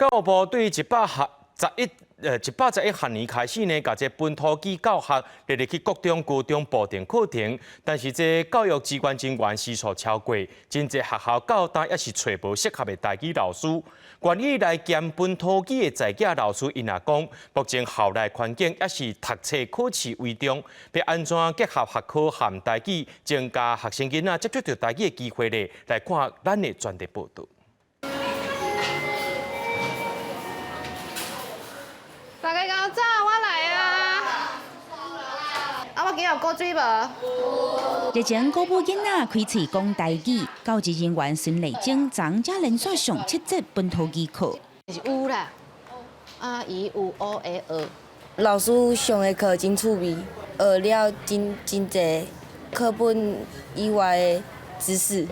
教育部對111學年開始呢，共這本土語教學列入去國中、高中部定課程，但是這教育資源人員時數超過，真濟學校到今猶是揣無適合的台語老師。願意來兼本土語的在家老師，𪜶也講，目前校內環境猶是讀冊考試為重，欲按怎結合學科和台語，增加學生囡仔接觸著台語的機會咧？來看咱的專題報導。大家較早，我來啊！啊，我今日有過水無？日前，鼓舞囡仔開喙講台語，教職人員孫麗珍昨才連續上七節本土語課。是有啦，啊伊有 O A 學。老師上的課真趣味，學了真真濟課本以外的知識。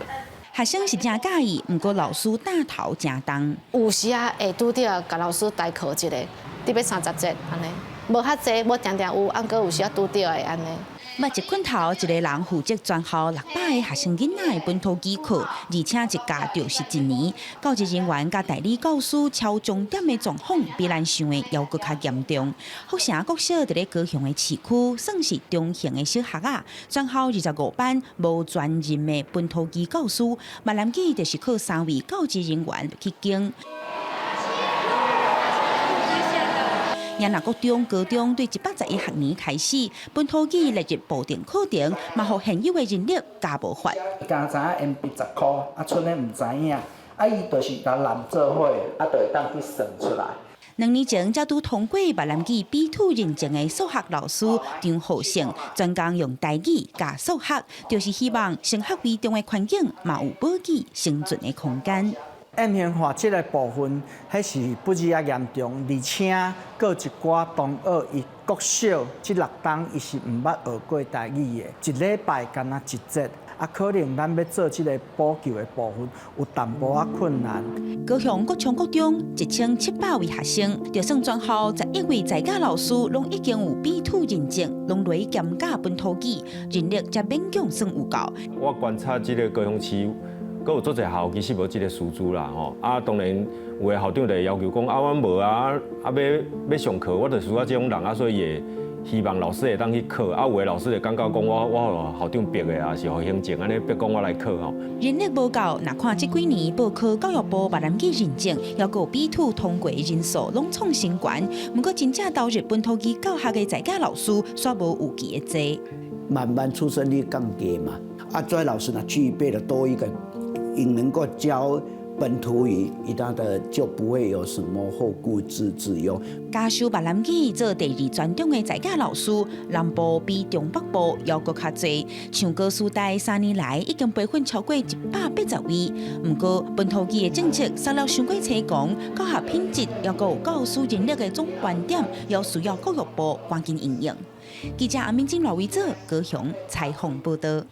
學生是誠佮意，毋過老師擔頭誠重。有時啊會拄著共老師代課一个，得欲30節按呢，無較濟，無定定有，啊毋過有時啊拄著會按呢。捌一困頭，一个人負責全校600个學生囡仔的本土語課，而且一教就是一年。教職人員佮代理教師超鐘點的狀況，比咱想的猶閣較嚴重。福城國小佇咧高雄的市區，算是中型的小學仔，全校25班無專任的本土語教師，閩南語就是靠三位教職人員去兼。也若國中、高中對111學年開始，本土語列入部定課程，嘛予現有的人力加無法。剛知影鉛筆10箍，啊，賰咧毋知影，啊，伊就是共攬做伙，啊，就會當去算出來。2年前才拄通過閩南語 B2 認證的數學老師張浩勝，專工用台語教數學，就是希望升學為重的環境嘛有母語生存的空間。 M 型化這个部分，彼是不止仔嚴重，而且閣有一寡同學伊國小這6冬伊是毋捌學過台語的，一禮拜干焦一節，啊，可能咱欲做這个補救的部分有淡薄仔困難。高雄國昌國中1700位學生，就算全校11位在教老師攏已經有 B2 認證，攏來兼教本土語，人力才勉強算有夠。我觀察這个高雄市，閣有足濟校其實無這个師資啦吼，啊，當然有的校長就會要求講啊，阮無啊，啊欲欲上課，我就需要這種人啊，所以會希望老師會當去考，啊，有的老師會感覺講我我予校長逼的啊，是予行政按呢逼講我來考吼。人力無夠，若看這幾年報考教育部閩南語認證，猶閣有 B2 通過人數攏創新高，毋過真正投入本土語教學的在家老師，煞無預期的濟。慢慢出生率降低嘛，啊，這老師呢具備了多一個。能夠教本土語，其他的就不會有什麼後顧之憂。教授閩南語做第二專長的在家老師，南部比中北部猶閣較濟。像高師大3年來已經培訓超過180位。毋過本土語的政策殺了傷過齊講，教學品質猶閣有教師人力的總觀點，猶需要教育部趕緊應用。記者阿敏晶、羅維哲高雄採訪報導。